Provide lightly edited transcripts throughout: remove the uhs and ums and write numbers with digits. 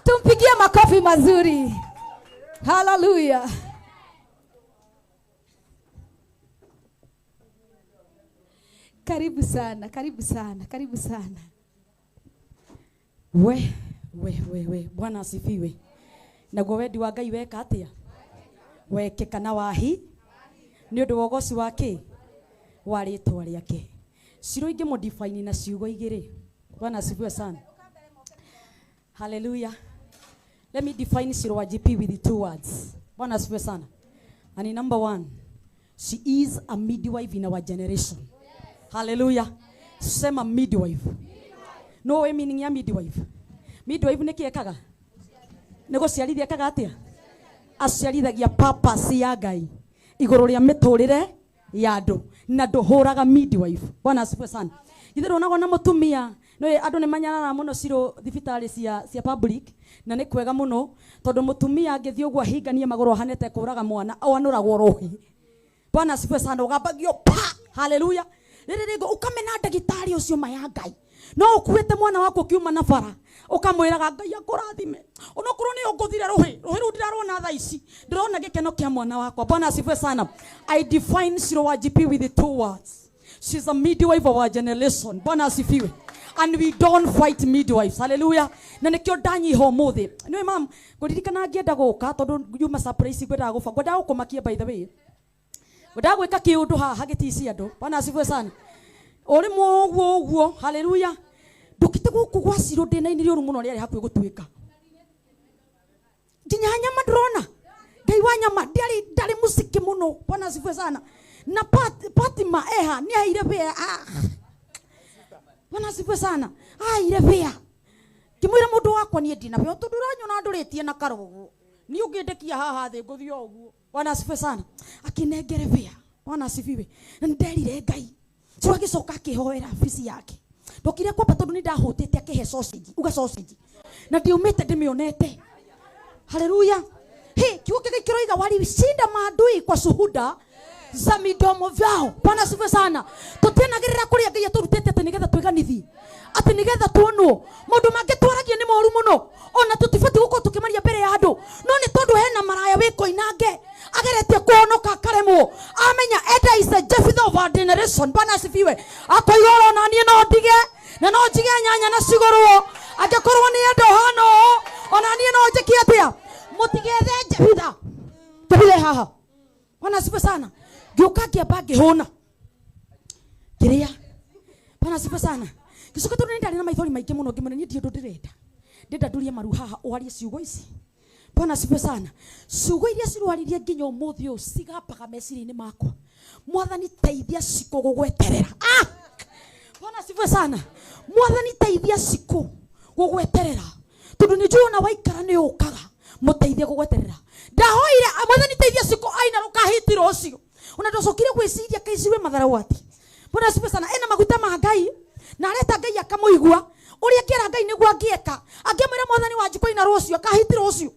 Tumpigie makofi mazuri. Haleluya. Karibu sana, karibu sana, karibu sana. We we we we, Bwana asifiwe. Naguo wendi wa Ngai weka atia? Wekeka na wahi nĩ ũndũ wa ũgoci wa kĩ? Wa rĩtwa rĩake. Ciro ingĩ modify na ciugo igĩrĩ. Bwana asifiwe sana. Hallelujah. Let me define Shiro wa GP with the two words. Bwana asifiwe sana. And in number one, she is a midwife in our generation. Hallelujah. Sema midwife. No way meaning ya midwife. Midwife nĩ kĩ ekaga? Nĩ gũciarithia ekaga atĩa? Aciarithagia purpose ya Ngai igũrũ rĩa mĩtũrĩre ya andũ na ndũhũraga midwife. Bwana asifiwe sana. Githĩ ndũnagwo na mũtumia nĩ andũ nĩ manyarara mũno ciro thibitarĩ cia public, na nĩ kwega mũno tondũ mũtumia angĩthiĩ ũguo ahinganie magũrũ ahanĩte kũraga mwana oanũragwo rũhĩ. Bwana asifiwe sana. Ũgambagio pa. Haleluya. Rĩrĩ rĩngĩ ũkamena ndagĩtarĩ ũcio ma ya Ngai no ũkuĩte mwana waku ũkiuma na bara ũkamwĩraga Ngai akũrathime onokorwo nĩ ũngũthire rũhĩ rũhĩ rũu ndirarwona thaa ici, ndĩrona gĩkeno kĩa mwana wakwa. Bwana asifiwe sana. I define Shiro wa GP with the two words. She's a midwife of our generation. Bwana asifiwe. And we don't fight midwives. Hallelujah. Na nikio ndanyiha ũmũthĩ. Nĩwe mam, ngũririkana ngĩenda gũka tondũ yuma surprise ngwendaga gũba. Ngwendaga gũkũmakia, by the way. Ngwendaga gwĩka kĩũndũ haha gĩtici andũ. Bwana asifiwe sana. Ũrĩ ũguo ũguo. Hallelujah. Ndũkĩte gũkũ gwa Ciro ndĩna-inĩ rĩũru mũno rĩarĩ hakuhĩ gũtuĩka. Nginya nyama ndĩrona. Ngai wa nyama ndiarĩ ndarĩ mũciki mũno. Bwana asifiwe sana. Na Fatima eha nĩ aheire bĩa. Ah. Bwana asifiwe sana. Aheire bĩa. Ngĩmwĩra mũndũ wakwa niĩ ndina bĩa tondũ ũranyona ndũrĩtie na karo ũguo. Niĩ ũngĩndekia haha thĩ ngũthiĩ o ũguo. Bwana asifiwe sana. Akinengere bĩa. Bwana asifiwe. Na nĩnderire Ngai. So agĩcoka akĩhoera bici yake. Ndokire kwamba tondũ nĩ ndahũtĩte akĩhe sausage. Uga sausage. Na ndiumĩte ndĩmĩonete. Haleluya. He, kiugo kĩrĩa kĩroiga walishinda maadui kwa shuhuda za midomo vyao. Bwana asifiwe sana. Tutianagĩrĩra kũrĩa Ngai atũrutĩte atĩ nĩgetha twĩganithie. Atĩ nĩgetha tuonwo. Maũndũ mangĩ twaragia nĩ moru mũno. Ona tũtibatiĩ gũkorwo tũkĩmaria mbere ya andũ. No nĩ tondũ hena maraya wĩ Koinange ageretie kũhonoka akaremwo. Amenya Eda is the Jephthah of our generation. Bwana asifiwe. Akoiga oro na niĩ no ndige na no njige nyanya na cigũrwo angĩkorwo nĩ enda ũhana ũũ ona niĩ no njĩke atĩa. Mũtigethe Jephthah. Jephthah haha. Bwana asifiwe sana. Ngĩũka ngĩamba ngĩhũna. Ngĩrĩa. Bwana asifiwe sana. Gĩcoka tondũ nĩ ndarĩ na maithori maingĩ mũno ngĩmwĩra niĩ ndirĩ ũndũ ndĩrenda. Ndĩrenda ndurie maru haha warie ciugo ici. Bwana asifiwe sana. Ciugo iria cirwaririe nginya ũmũthĩ ũyũ cigambaga meciria-inĩ makwa. Mwathani teithia Cikũ gũgweterera. Ah! Bwana asifiwe sana. Mwathani teithia Cikũ gũgweterera. Tondũ nĩ njũĩ ona waikara nĩ ũkaga mũteithie gũgweterera. Ndahoire mwathani teithia Cikũ aina rũkahiti rũciũ. Ona ndacokire gwĩciria kaiciwe matharau ati. Bwana asifiwe sana. Ena maguta ma Ngai na areta Ngai akamũigua. Ũrĩa angĩera Ngai nĩguo angĩeka. Angĩmwĩra mwathani wa Njikũ aina rũciũ akahiti rũciũ.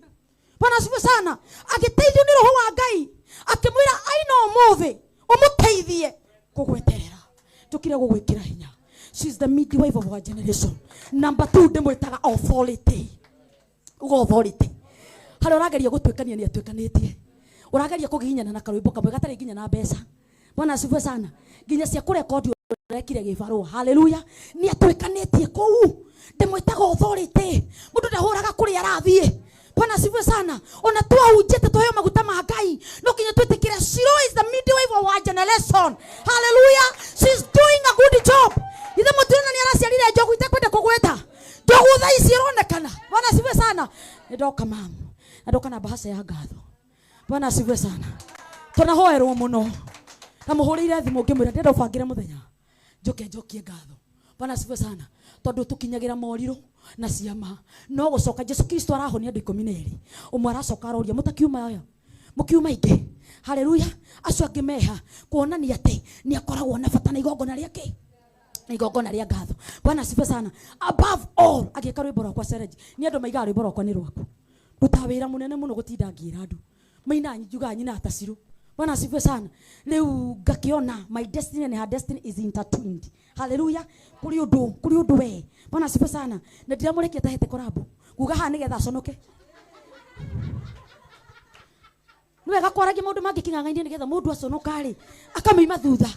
Bwana asifiwe sana. Agĩteithio nĩ roho wa Ngai akĩmwĩra aina ũmũthĩ ũmũteithie kũgweterera. Njũkire gũgwĩkĩra hinya. She's the midwife of our generation. Number two ndĩmwĩtaga authority. Uga authority. Harĩa ũrageria gũtuĩkania nĩ atuĩkanĩtie. Ũrageria kũgiginyana na karwĩmbo kamwe gatarĩ nginya na mbeca. Bwana asifiwe sana. Nginya cia kũrekondi ũrekire gĩbarũa. Haleluya. Nĩ atuĩkanĩtie kũu. Ndĩmwĩtaga authority. Mũndũ ndahũraga kũrĩa arathiĩ. Bwana asifiwe sana. Ona twahunjĩte tuheo maguta ma Ngai no nginya twĩtĩkĩre Shiro is the midwife of our generation. Hallelujah. She's doing a good job. Ithe mũtirona nĩ araciarire njogu itekwenda kũgweta. Njogu thaa ici ĩronekana. Bwana asifiwe sana. Nĩ ndoka mamu. Na ndoka na bahasha ya ngatho. Bwana asifiwe sana. Tunahoerwo mũno. Na mũhũrĩire thimũ ngĩmwĩra ndĩrenda ũbangĩre mũthenya njoke njokie ngatho. Bwana asifiwe sana. Tondũ tũkinyagĩra morirũ na ciama no gũcoka Jesu Kristo arahonia andũ 12 ũmwe aracoka aroria mũtakiuma aya mũkiuma ingĩ. Haleluya. Acio angĩ meha kuonania atĩ nĩ akoragwo na bata na igongona rĩake na igongona rĩa ngatho. Bwana asifiwe sana. Above all agĩka rwĩmbo rwakwa challenge nĩ andũ maigaga rwĩmbo rwakwa nĩ rwaku ndutaga wĩra mũnene mũno gũtinda ngĩra andũ maina njugaga nyina ta Ciro. Bwana asifiwe sana. Rĩu ngakĩona my destiny and her destiny is intertwined. Haleluya. Kũrĩ ũndũ kũrĩ ũndũ we. Bwana asifiwe sana. Na ndiramũrekia tahete korabo. Nguga haha nĩgetha aconoke. Nĩ wega kwaragia maũndũ mangĩ kĩng'ang'a-inĩ nĩgetha mũndũ aconoka rĩ akamĩima thutha.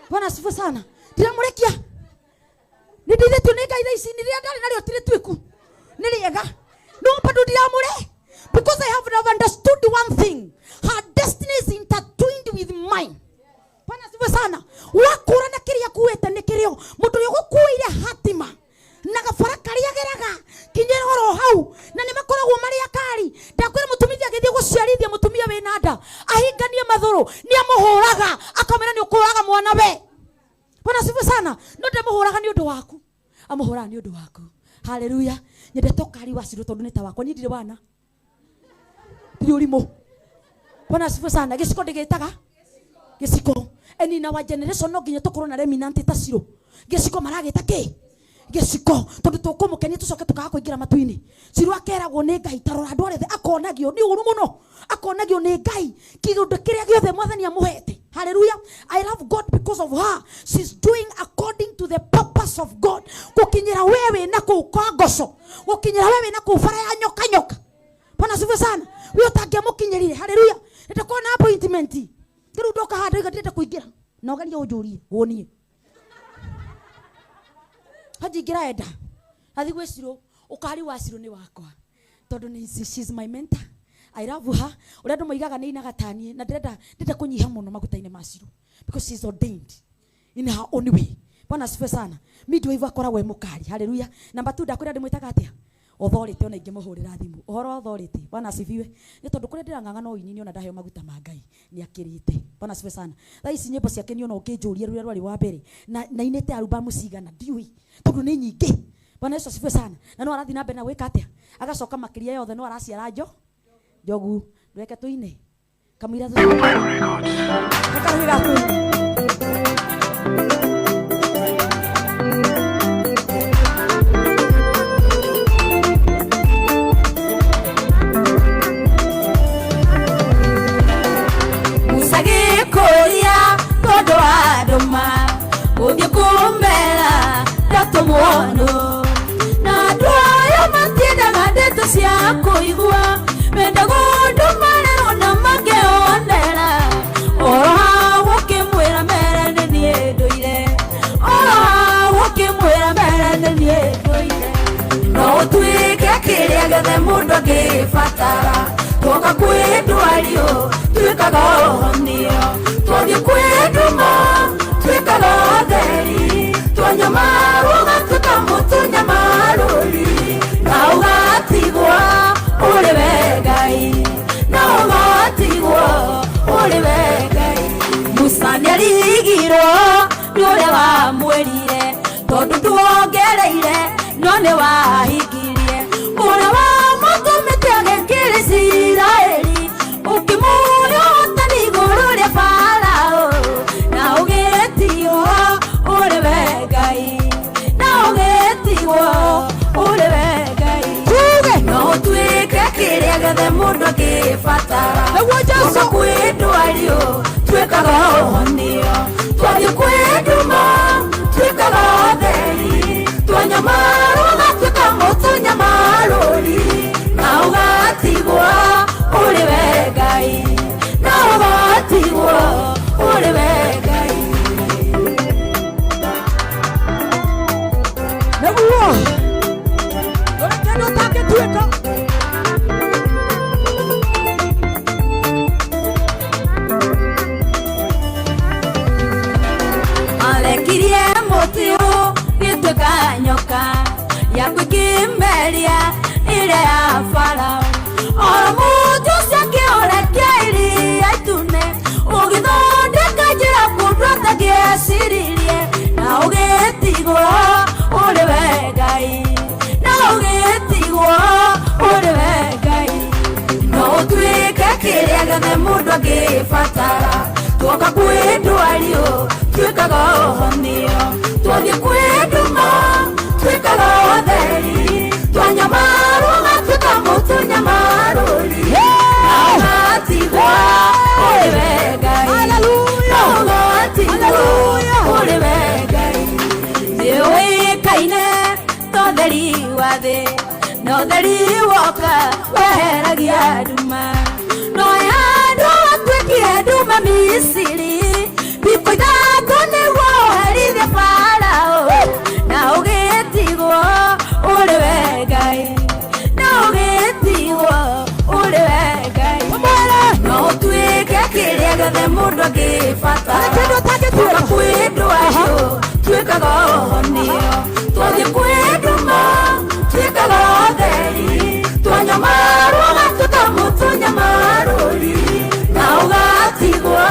Bwana asifiwe sana. Ndiramũrekia. Nĩ ndeithĩtio nĩ Ngai thaa ici, nĩ rĩrĩa ndarĩ narĩo ti rĩtuĩku, nĩ rĩega. No bado ndiramũre. Because I have never understood one thing. Her destiny is intertwined with mine. Bwana asifiwe sana. Wakũra na kĩrĩa akuĩte nĩ kĩrĩo. Mũndũ ũrĩa ũgũkuĩire hatima na gabara karĩa geraga kinyĩra oro hau, na nĩ makoragwo marĩ akari. Ndakwĩra mũtumia agĩthiĩ gũciarithia mũtumia wĩna nda ahinganie mathũrũ, nĩ amũhũraga akamwĩra nĩ ũkũraga mwana we. Bwana asifiwe sana. No ndamũhũraga nĩ ũndũ waku, amũhũraga nĩ ũndũ waku. Haleluya. Nyendete ũkari wa Ciro tondũ nĩ ta wakwa. Niĩ ndirĩ wana, ndirĩ ũrimũ. Bwana asifiwe sana. Gĩciko ndĩgĩtaga gĩciko. And in our generation no nginya tũkorwo na remnant ta Ciro. Gĩciko maragĩta kĩ? Gĩciko. Tondũ tũkũmũkenia tũcoke tũkaga kũingĩra matu-inĩ. Ciro akeragwo nĩ Ngai, ta rora andũ arĩa othe, akonagio nĩ ũru mũno, akonagio nĩ Ngai kĩũndũ kĩrĩa gĩothe Mwathani amũhete. Hallelujah. I love God because of her. She's doing according to the purpose of God. Gũkinyĩra we wĩna kũu kongoco, gũkinyĩra we wĩna kũu bara ya nyoka nyoka. Bwana asifiwe sana. We ũtangĩamũkinyĩrire. Hallelujah. Nĩndakona na appointment. Rĩu ndoka haha ndoiga ndĩrenda kũingĩra. Na ũgerie ũnjũrie, wonie. Haji ingĩra enda. Athi gwĩ Ciro, ũkari wa Ciro nĩ wakwa. Tondũ nĩ she's my mentor. I love her. Ũrĩa andũ moigaga nĩ inaga ta niĩ, na ndĩrenda kũnyiha mũno maguta-inĩ ma Ciro. Because she's ordained in her own way. Bwana asifiwe sana. Midwife akoragwo e mũkari. Hallelujah. Number 2, ndakwĩra ndĩmwĩtaga atĩa? Authority, ona ingĩmũhũrĩra thimũ. Ũhoro wa authority. Bwana asifiwe. Nĩ tondũ kũrĩa ndĩrang'ang'ana ũini ona ndaheo maguta ma Ngai. Nĩ akĩrĩte. Bwana asifiwe sana. Thaa ici nyĩmbo ciake nĩ ona ũngĩnjũria rũrĩa rwarĩ wa mbere. Na nainĩte albamu cigana ndiũĩ. Tondũ nĩ nyingĩ. Bwana Yesu asifiwe sana. Na no arathiĩ na mbere na gwĩka atĩa? Agacoka makĩria yothe no araciara njogu. Reke tũine. Kamũira tũ. Musa gĩkũria tondũ wa ndũma, ũthiĩ kũmera ndatũmwo nũ. Na andũ aya matiendaga ndeto cia kũigua, mendaga ũndũ marerwo na makĩonera. Oro hau ũkĩmwĩra mere nĩ niĩ ndũire, oro hau ũkĩmwĩra mere nĩ niĩ ndũire. No ũtuĩke kĩrĩa gĩothe mũndũ angĩbatara, twoka kwĩ ndwario tuĩkaga ũhonio, twathiĩ kwĩ nduma tuĩkaga ũtheri, twanyamarwo ũgatuĩka mũtũnyamarũri, na ũgatigwo ũrĩ we Ngai, na ũgatigwo ũrĩ we Ngai. Musa nĩarigirwo nĩ ũrĩa wamwĩrire, tondũ nduongereire no nĩ wahingirie. Ũrĩa wamũtũmĩte agĩkĩra Isiraeli, ũkĩmũhe ũhotani igũrũ rĩa Farao, na ũgĩtigwo ũrĩ we Ngai, na ũgĩtigwo ũrĩ we Ngai. Tuge. No ũtuĩke kĩrĩa gĩothe mũndũ angĩbatara. Nĩguo Jesũ. Twoka kwĩ ndwario tuĩkaga ũhonio, twathiĩ kwĩ nduma tuĩkaga ũtheri, twanyamarwo ũgatuĩka mũtũnyamarũri, na ũgatigwo ũrĩ we Ngai, na ũgatigwo ũrĩ we Ngai. Nĩguo. Ũrĩa kĩndũ ũtangĩtuĩka. Arekirie mũtĩ ũgĩtuĩka nyoka yaku ĩkĩmeria ĩrĩa ya Farao. Oro mũtĩ ũcio akĩũrekia iria itune, ũgĩthondeka njĩra kũndũ atangĩeciririe, na ũgĩtigwo ũrĩ we Ngai, na ũgĩtigwo ũrĩ we Ngai. No ũtuĩke kĩrĩa gĩothe mũndũ angĩbatara, twoka kwĩ ndwario tuĩkaga ũhonio, twathiĩ kwĩ nduma tuĩkaga ũtheri, twanyamarwo ũgatuĩka mũtũnyamarũri, na ũgatigwo ũrĩ we Ngai, na ũgatigwo ũrĩ we Ngai. Nĩũĩkaine ta ũtheri wa thĩ, na Ũtheri woka weheragia nduma. No handũ watuĩkire nduma Misiri, thikũ ithatũ nĩguo ũherithie Farao, na ũgĩtigwo ũrĩ we Ngai, na ũgĩtigwo ũrĩ we Ngai. No ũtuĩke kĩrĩa gĩothe mũndũ angĩbatara. Kĩndũ ũtangĩtuĩka. Kwĩ ndwario tuĩkaga ũhonio, twathiĩ kwĩ nduma tuĩkaga ũtheri, twanyamarwo gatuĩka mũtũnyamarũri, na ũgatigwo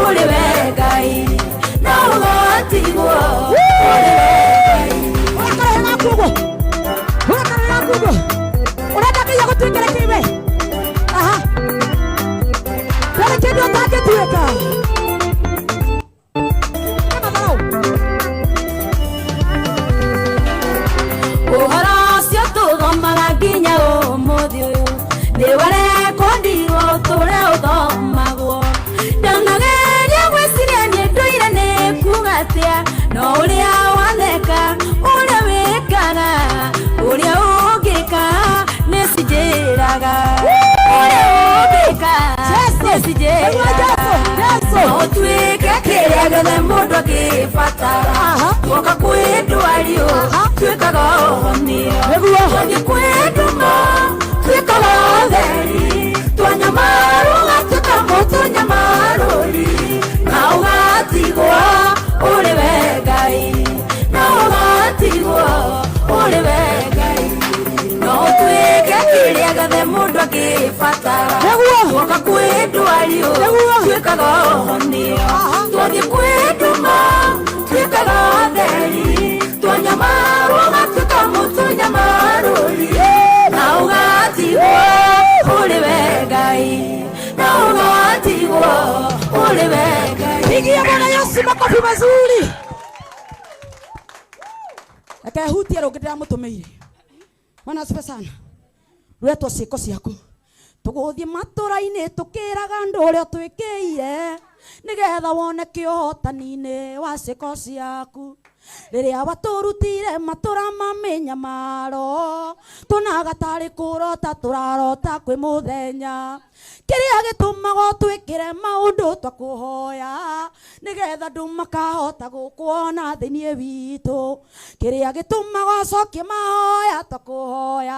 ũrĩ we Ngai, na ũgatigwo ũrĩ we Ngai. Ũrakarĩra naku ũguo. Ũrakarĩra naku ũguo. Ũrenda Ngai agũtuĩkĩre kĩ we? Aha. Ndũrĩ kĩndũ ũtangĩtuĩka. Nĩ matharau. Ũhoro ũcio tũthomaga nginya ũmũthĩ ũyũ nĩ warekondirwo ũtũre ũthomagwo. Ndanageria gwĩciria niĩ ndũire nĩ kuga atĩa, no ũrĩa waneka, ũrĩa wĩkaga, ũrĩa ũngĩka nĩ cinjĩraga, ũrĩa ũngĩka nĩ cinjĩraga. Jesu. No ũtuĩke kĩrĩa gĩothe mũndũ angĩbatara. Aha. Woka kwĩ ndwario tuĩkaga ũhonio. Nĩguo. Twathiĩ kwĩ nduma tuĩkaga ũtheri, twanyamarwo gatuĩka mũtũnyamarũri, na ũgatigwo ũrĩ we Ngai, na ũgatigwo ũrĩ we Ngai. No ũtuĩke kĩrĩa gĩothe mũndũ angĩbatara. Nĩguo. Woka kwĩ ndwario Nĩguo. tuĩkaga ũhonio. Aha. Twathiĩ kwĩ nduma tuĩkaga ũtheri, twanyamarwo gatuĩka mũtũnyamarũri, na ũgatigwo ũrĩ we Ngai, na ũgatigwo ũrĩ we Ngai. Pigia Bwana Yesu makofi mazuri. Reke hutie rũngĩ ndĩramũtũmĩire. Bwana asifiwe sana. Rwetwo ciĩko ciaku. Tũgũthiĩ matũra-inĩ tũkĩraga andũ ũrĩa twĩkĩire, nĩgetha wone kĩhotani-inĩ wa ciĩko ciaku. Rĩrĩa watũrutire matũra ma mĩnyamaro, tuonaga tarĩ kũrota tũrarota kwĩ mũthenya. Kĩrĩa gĩtũmaga ũtwĩkĩre maũndũ twakũhoya, nĩgetha andũ makahota gũkuona thĩinĩ witũ. Kĩrĩa gĩtũmaga ũcokie mahoya twakũhoya,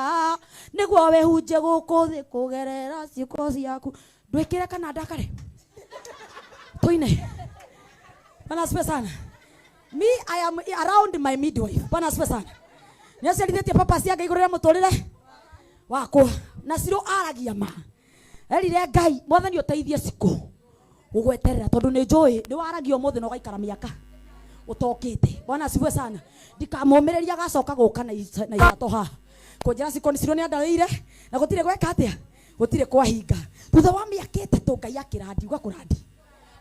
nĩguo wĩhunjie gũkũ thĩ kũgerera ciĩko ciaku. Ndwĩkĩre kana ndakare? Tuine. Bwana asifiwe sana. Me, I am around my midwife. Bwana asifiwe sana. Nĩaciarithĩtie papa ciake igũrũ rĩa mũtũrĩre wakwa na ciro aragia ma. Erire Ngai, Mwathani ũteithie cikũ gũgweterera tondũ nĩ njũĩ nĩ waragia ũmũthĩ na ũgaikara mĩaka ũtokĩte. Bwana asifiwe sana. Ndikamũmĩrĩria agacoka gũka na na iratũ haha kũnjĩra cikũ ciro nĩ andarĩire na gũtirĩ gweka atĩa, gũtirĩ kwahinga. Thutha wa mĩaka 3 Ngai akĩrandi, uga kũrandi,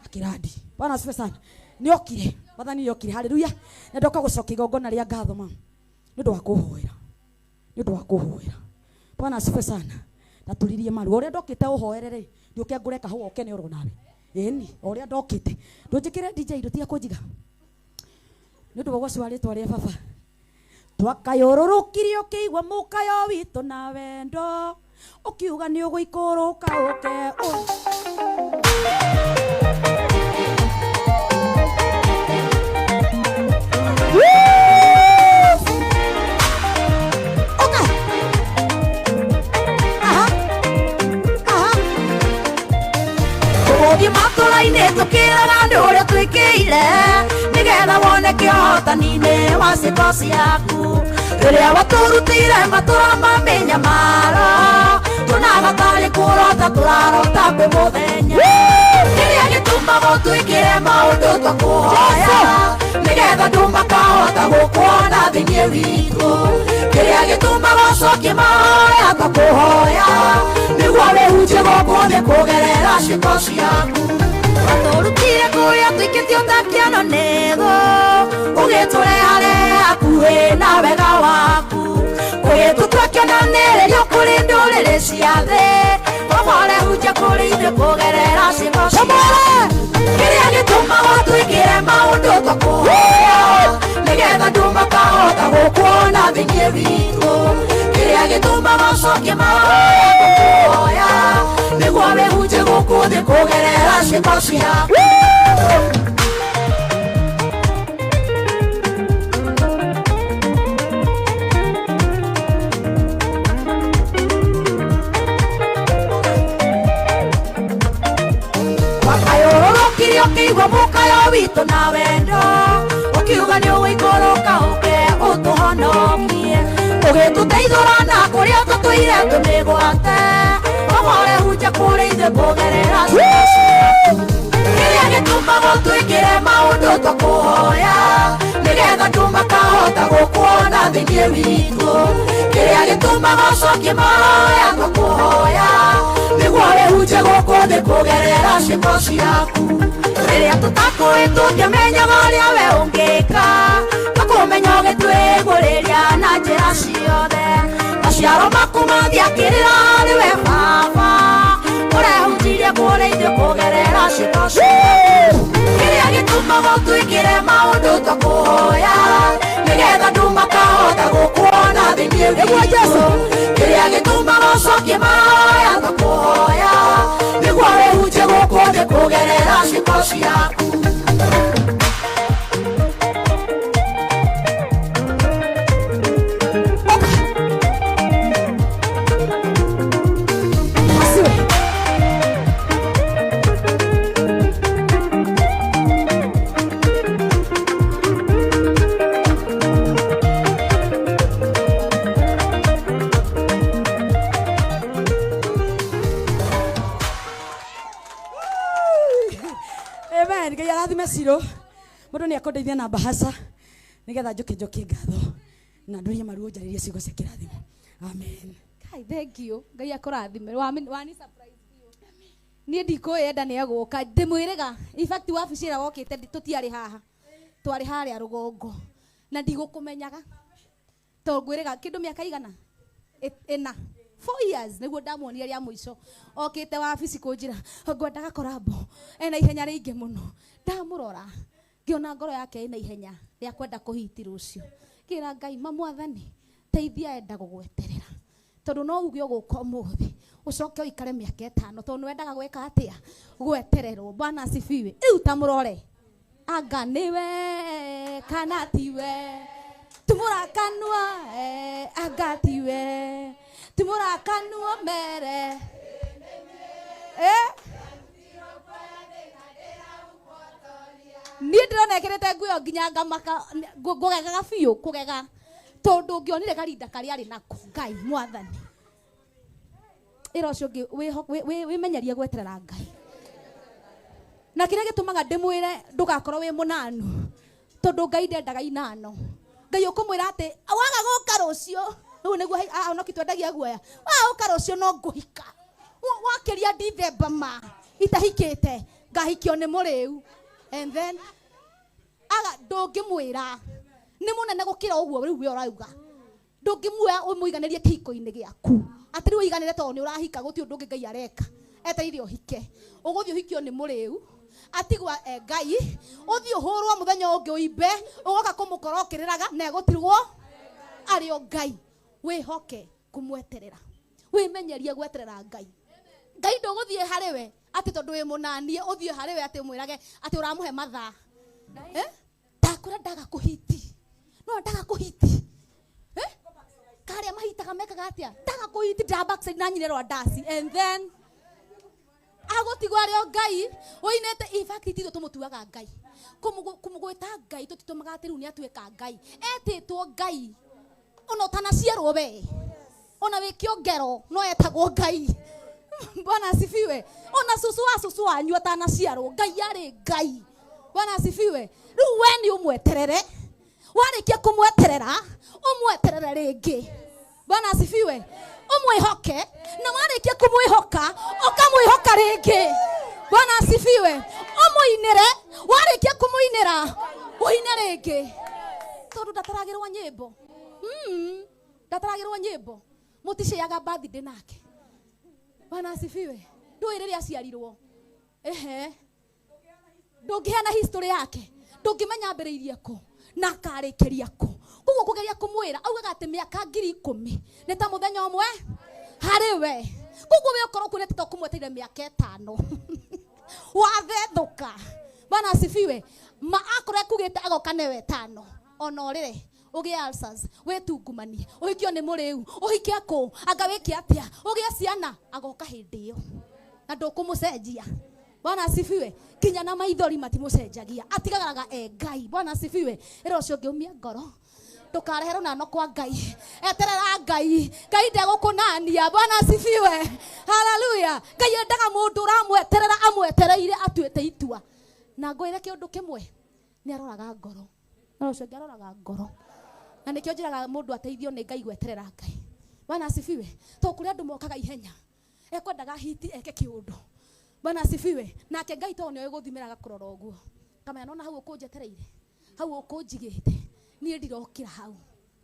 akĩrandi. Bwana asifiwe sana. Nĩokire, Mwathani nĩokire, haleluya. Na ndoka gũcokia igongona rĩa ngatho ma nĩ ũndũ wa kũhoera, nĩ ũndũ wa kũhoera. Bwana asifiwe sana. Ndaturirie maru ũrĩa ndokĩte ũhoere rĩ, ndiũke ngũre kahũa ũkene oro nawe. Ĩni, o ũrĩa ndokĩte. Ndũnjĩkĩre DJ ndũtiga kũnjiga. Nĩ ũndũ wa ũgoci wa rĩtwa rĩa baba. Twakayũrũrũkirie ũkĩigua mũkayo witũ na wendo, ũkiuga nĩ ũgũikũrũka ũke Oka. Aha. Aha. Tũgũthiĩ matũra-inĩ tũkĩraga andũ ũrĩa twĩkĩire, nĩgetha wone kĩhotani-inĩ wa ciĩko ciaku. Rĩrĩa watũrutire matũra ma mĩnyamaro, tuonaga tarĩ kũrota tũrarota kwĩ mũthenya. Kĩrĩa gĩtũmaga ũtwĩkĩre maũndũ twakũhoya, nĩgetha andũ makahota gũkuona thĩinĩ witũ. Kĩrĩa gĩtũmaga ũcokie mahoya twakũhoya, nĩguo wĩhunjie gũkũ thĩ kũgerera ciĩko ciaku. Watũrutire kũrĩa tũikĩtio ta kĩano nĩgũ, ũgĩtũreha hakuhĩ na wega waku. Ũgĩtũtua kĩonanĩrĩrio kũrĩ ndũrĩrĩ cia thĩ, Baba ũrehunjia kũrĩ ithuĩ kũgerera ciĩko ciaku. Kĩrĩa gĩtũmaga twĩkĩre maũndũ twakũhoya, nĩgetha andũ makahota gũkuona thĩinĩ witũ. Kĩrĩa Kĩrĩa gĩtũmaga ũcokie mahoya tũkũhoya nĩguo wĩhunje gũkũ thĩ kũgerera ciĩko ciaku. Wakayũrũrũkirie ũkĩigua mũkayo witũ na wendo ũkiuga nĩ ũgũikũrũka ũke ũtũhonokie ũgĩtũteithũra na kũrĩa tũtũire tũmĩgwate ũhore hunja kũrĩ ithuĩ kũgerera ciĩko ciaku. Kĩrĩa gĩtũmaga ũtwĩkĩre maũndũ twakũhoya nĩgetha andũ makahota gũkuona thĩinĩ witũ. Kĩrĩa gĩtũmaga ũcokie mahoya twakũhoya nĩguo wĩhunje gũkũ thĩ kũgerera ciĩko ciaku. Rĩrĩa tũtakũĩ tũngĩmenyaga ũrĩa we ũngĩka tũkũmenya ũgĩtwĩgũrĩria na njĩra ciothe. Maciaro maku mathiakĩrĩra harĩ we Baba ũrehunjirie kũrĩ ithuĩ kũgerera ciĩko ciaku. Kĩrĩa gĩtũmaga ũtwĩkĩre maũndũ twakũhoya nĩgetha andũ makahota gũkuona thĩinĩ witũ. Kĩrĩa gĩtũmaga ũcokie mahoya twakũhoya nĩguo wĩhunje gũkũ thĩ kũgerera ciĩko ciaku. Asiwe. Amen. Ngai arathime Ciro. Mũndũ nĩ akũndeithia na bahasa nĩgetha njoke njokie ngatho na ndurie maruo njarĩrie ciugo cia kĩrathimo. Amen. Kai, thank you. Ngai akũrathime. Wani surprise biũ. Niĩ ndikũĩ enda nĩ egũka. Ndĩmwĩrĩga. In fact wabici ĩrĩa wokĩte tũtiarĩ haha. Twarĩ harĩa rũgongo. Na ndigũkũmenyaga. Tondũ ngwĩrĩga kĩndũ mĩaka igana? Ĩna. 4 years nĩguo ndamuonire rĩa mũico. Okĩte wabici kũnjĩra ngwendaga korambo. Ena ihenya rĩingĩ mũno. Ndamũrora. Ngĩona ngoro yake ĩna ihenya rĩa kwenda kũhiti rũciũ. Ngĩra Ngai mamwathani teithia enda gũgweterera. Tondũ no uge ũgũka ũmũthĩ ũcoke ũikare mĩaka 5 tondũ nĩwendaga gwĩka atĩa? Gwetererwo. Bwana asifiwe. Rĩu ta mũrore. Anga nĩwe kana tiwe tumũrakanua anga tiwe tumũrakanua mere niĩ ndĩrona ekĩrĩte nguo ĩyo nginya ngamaka ngũgegaga biũ kũgega tondũ ngĩonire karinda karĩa arĩ nako. Ngai mwathani ĩra ũcio ũngĩ wĩmenyerie gweterera Ngai. Na kĩrĩa gĩtũmaga ndĩmwĩre ndũgakorwo wĩ mũnanu tondũ Ngai ndendaga inano. Ngai ũkũmwĩra atĩ waga gũka rũciũ rĩu nĩguo ahonoki twendagia guoya. Waga gũka rũciũ no ngũhika. Wakĩria Dithemba ma itahikĩte ngahikio nĩ mũrĩu. And then aga ndũngĩmwĩra nĩ mũnene gũkĩra ũguo rĩu we ũrauga. Ndũngĩmuoya ũmũiganĩrie kĩhiko-inĩ gĩaku. Atĩ rĩu ũiganĩre tondũ nĩ ũrahika gũtirĩ ũndũ ũngĩ Ngai areka. Etereire ũhike. Ũgũthiĩ ũhikio nĩ mũrĩu. Atigwa Ngai ũthiĩ ũhũrwo mũthenya ũngĩ ũimbe ũgoka kũmũkora ũkĩrĩraga na egũtirwo arĩ o Ngai. Wĩhoke kũmweterera. Wĩmenyerie gweterera Ngai. Ngai ndũgũthiĩ harĩ we atĩ tondũ wĩ mũnanie ũthiĩ harĩ we atĩ ũmwĩrage atĩ ũramũhe mathaa. Ndakwĩra ndaga kũhiti. No ndaga kũhiti. Karĩa mahitaga mekaga atĩa? Ndaga kũhiti ndĩra backside na nyine rwa ndaci and then agũtigwo arĩ o Ngai ũinĩte. In fact ithuĩ tũmũtuaga Ngai. Kũmũgwĩta Ngai tũtitũmaga atĩ rĩu nĩ atuĩka Ngai. Etĩtwo Ngai ona ũtanaciarwo we. Ona wĩ kĩongero no etagwo Ngai. Bwana asifiwe. Ona susu wa susu wanyu atanaciarwo Ngai arĩ Ngai. Bwana asifiwe. Rĩu we nĩ ũmweterere. Warĩkia kũmweterera ũmweterere rĩngĩ. Bwana asifiwe. Ũmwĩhoke na warĩkia kũmwĩhoka ũkamwĩhoka rĩngĩ. Bwana asifiwe. Ũmũinĩre warĩkia kũmũinĩra ũine rĩngĩ. Tondũ ndataragĩrwo nyĩmbo. Ndataragĩrwo nyĩmbo. Mũticeaga birthday nake. Bwana asifiwe. Ndũĩ rĩrĩa aciarirwo. Ehe. Ndũngĩheana history yake. Ndũngĩmenya ambĩrĩirie kũ na akarĩkĩria kũ. Koguo kugeria kumwira augaga ati miaka 10,000 ni ta muthenya umwe hari we. Koguo we ukorwo kunete to kumweteire miaka 5 wathethuka. Bwana asifiwe. Ma akorwo ekugite agoka newe 5 ona urire ugie ulcers witungumanie uhikio ni muriu uhike ku anga wike atia ugie ciana agoka hindi iyo na ndukumucenjia. Bwana asifiwe. Kinya na maithori matimucenjagia, atigagaraga e Ngai. Bwana asifiwe. Ira ucio ngiumia ngoro ndukarehe runano kwa Ngai, eterera Ngai, Ngai ndegũkũnania. Bwana asifiwe. Haleluya. Ngai endaga mundu uramweterera amwetereire atuĩte itua. Na ngwĩre kĩũndũ kĩmwe, nĩ aroraga ngoro. Na ũcio ũngĩ aroraga ngoro. Na nĩkĩo njĩraga mũndũ ateithio nĩ Ngai gweterera Ngai. Bwana asifiwe. To kũrĩ andũ mokaga ihenya, ekwendaga hiti eke kĩũndũ. Bwana asifiwe. Nake Ngai to nĩoĩ gũthimĩra agakũrora ũguo. Kamenya nona hau ũkũnjetereire, hau ũkũnjigĩte, niĩ ndirokĩra hau.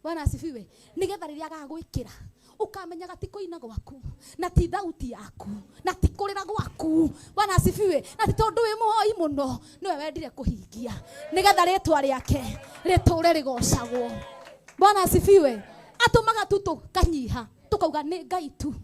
Bwana asifiwe. Nĩgetha rĩrĩa agagwĩkĩra ukamenyaga ti kũina gwaku na ti thauti yaku na ti kũrĩra gwaku. Bwana asifiwe. Na ti tondũ wĩ mũhoi mũno, nĩwe wendire kũhingia nĩgetha rĩtwa rĩake rĩtũre rĩgocagwo. Bwana asifiwe. Atũmaga tu tũkanyiha tukauga nĩ Ngai tu.